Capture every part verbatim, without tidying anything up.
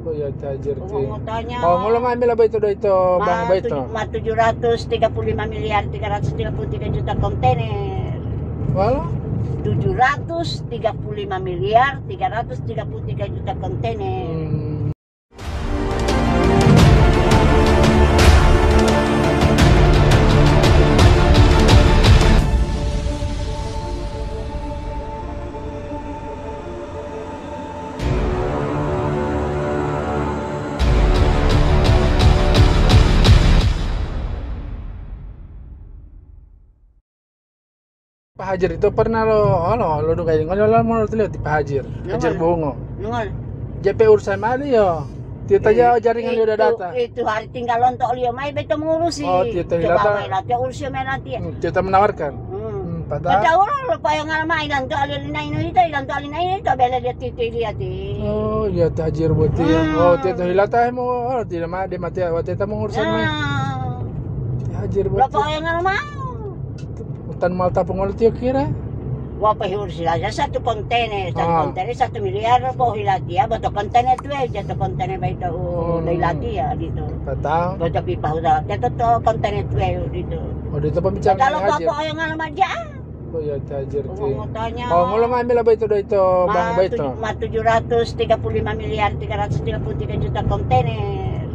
Oh, ya, tajir ti. Uang motonya. Oh, ngolo ngambil apa itu, do itu, bang, ma apa itu? Tuj-, ma tujuh ratus tiga puluh lima miliar tiga ratus tiga puluh tiga juta kontainer. Walo? Tujuh ratus tiga puluh lima miliar tiga ratus tiga puluh tiga juta kontainer. Hmm. Pak Hajar itu pernah lo, lo, lo duga ini, ngolo, lo, menurut lihat di Pak Hajar. Hajar Bungo. Nungol. J P urusan mali yo. Tiyo taja jaringan liyo udah data. Itu hari tinggal lonto liyo mai beto mengurusi. Oh, tiyo tahu. Coba hilata. Mai latihan urusi mai latihan. Hmm, tiyo tahu menawarkan. Hmm. Hmm, padahal. Padahal lo payangan mai lanto alina ino itu, lanto alina ino itu bela dia titi dia ti. Oh, iya, tajir buat dia. Hmm. Oh, tiyo tahu hilata mo, oh, tidak ma-, dia mati, waktu itu mau urusan mai. Nah. Tajir buat dia. Lo payangan mau. Utan mal tapung oleh tiyo kira? Wa pehursi saja satu kontainer, satu kontainer satu miliar po hilatiya, boto kontainer tuwe, satu kontainer bayi to, hmm, dai latiya gitu. Patang. Boto pipa huda, teto to kontainer tuwe gitu. Oh, itu pembicaraan. Kalau Hajar. Bapak yang ngalaman dia. Oh, ya, tajir ti. Ngomong tanya. Oh, ngolo ngambil apa itu, do itu, bang, apa itu? Ma tujuh ratus tiga puluh lima miliar tiga ratus tiga puluh tiga juta kontainer.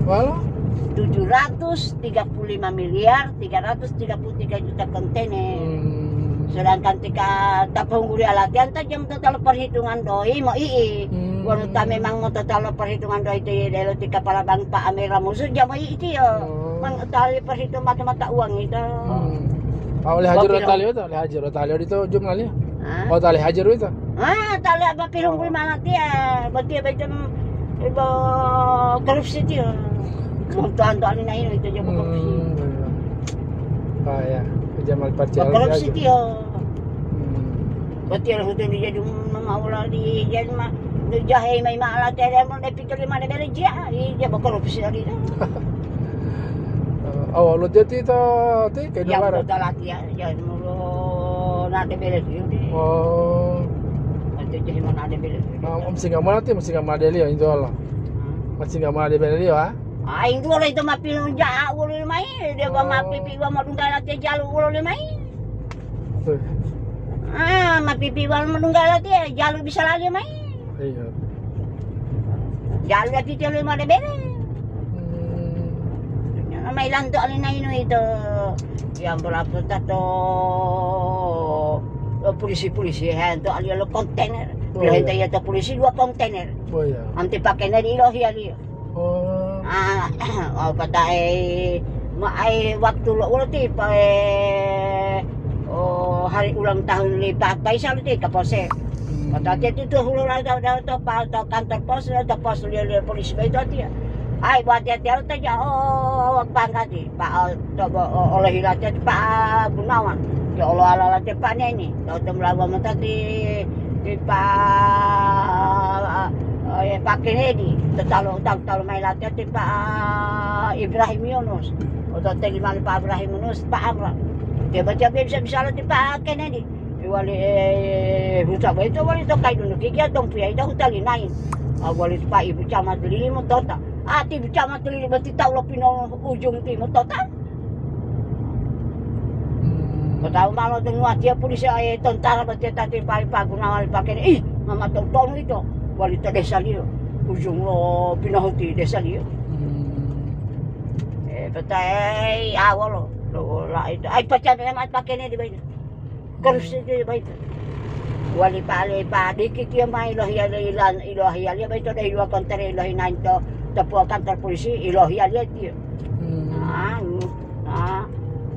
Walo? Tujuh ratus tiga puluh lima miliar tiga ratus tiga puluh tiga juta kontainer. Hmm. Sedangkan tika ta pongguli alatian ta jam total perhitungan doi mo ii. Hmm. Wonu ta memang mo total perhitungan doi ti delo ti kapala bank Pak Amir Ramusu jam mo ii tiyo. Oh. Mang tali perhitung mata-mata uang itu. Hmm. Pak, oleh Hajar. Bapilo. Tali itu, oleh Hajar, tali itu jumlahnya. Hah? Oh, tali Hajar itu. Ah, tali apa pilungguli mana tiya? Berarti apa itu, ibu korupsi tiyo. Tuan-tuan ini itu aja korupsi. Hmm, iya. Pak ya, pejabat partai korupsi aja. Tiyo. Hmm. Berarti harus itu dijadi mamaula di jadi mah, jahe mai ma'ala tele mo de pituli ma de bele jia, iya bo korupsi tadi. Oh, lo dia ti to, ti ke. Yang Indomaret. Kota latihan, ya, mulo na de bele dia. Oh. Nanti jadi mana de bele dia. Oh, om singa mana ti, om singa mana dia, insya Allah. Hmm. Om singa mana de bele dia, ah? Ah, itu oleh itu ma pilih jahat, ulo mai, dia ba ma pipi, ba ma dungga latihan jalu, ulo mai. Betul. Ah, ma pipi wal madungga latiya, jalu bisa lali mai. Iya. Jalu lati tiyo lima de bele. Hmm. Mai lanto alina inu itu. Yang berapa tato, oh, polisi-polisi, he, to alia lo kontainer. Oh, iya. Lo henta iya to polisi dua kontainer. Oh, iya. Nanti pakainya di ilohi alia. Oh. Ah, oh, pata'e ma'ai waktu lo ulo ti pae, oh, hari ulang tahun li Pak Kaisar ti Kapolsek. Hmm. Pata'e ti tutu hulo la to, to, to, pa-, to kantor pos, to pos liyo, liyo polisi boyito tiya. Ai, buat tiya-tiya lo teja, oh, bangga ti. Pa-, to bo-, o-, oleh ilate ti Pak Gunawan, ti olo alala ti Pak Neni, to, to mulawa mota ti, ti Pa-, eh, Pak Kennedy, to talo, talo, talo mai late ti Pak Ibrahim Yunus, to teli mali Pak Ibrahim Yunus, Pak Amran. Tiba-tiba bisa-bisa lo ti Pak Kennedy. Wali, eh, huta boyito wali to Kaidunu Kikia, tompuya ito huta Linain. Ah, wali pa ibu camat lili motota. Ah, ti ibu camat lili boti tawu lo pino ujung ti motota. Hmm. Potawu malo to nuwatiya polisi, eh, tontara boti tati pai paguna wali pakene. Ih, mama tonu ito. Wali to desaliyo. Ujung lo pinohuti desaliyo. Hmm. Eh, petai awolo. Lo la ito. Ai pacabe amat pakene di bayi. Korupsi ti boyito. Wali pale padiki tiyo ma ilohiyaliyo ilan, ilohiyaliyo boyito de iluwa kontere ilohinanto to po kantor polisi ilohiyaliyo tiyo. Hmm. Ah, ah,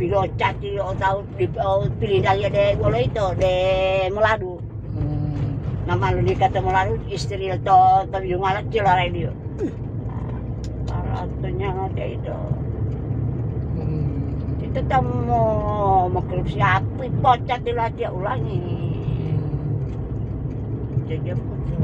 pilocati o tawu di, o pilindaliyo de woloyito de Moladu. Hmm. Nama lolika to Moladu istri to, to yungala ciloraidiyo. Para to nyawa dia itu. Hmm. Itu tamu mau korupsi api, pocat di latihan ulangi. Hmm. Jadi apa tuh?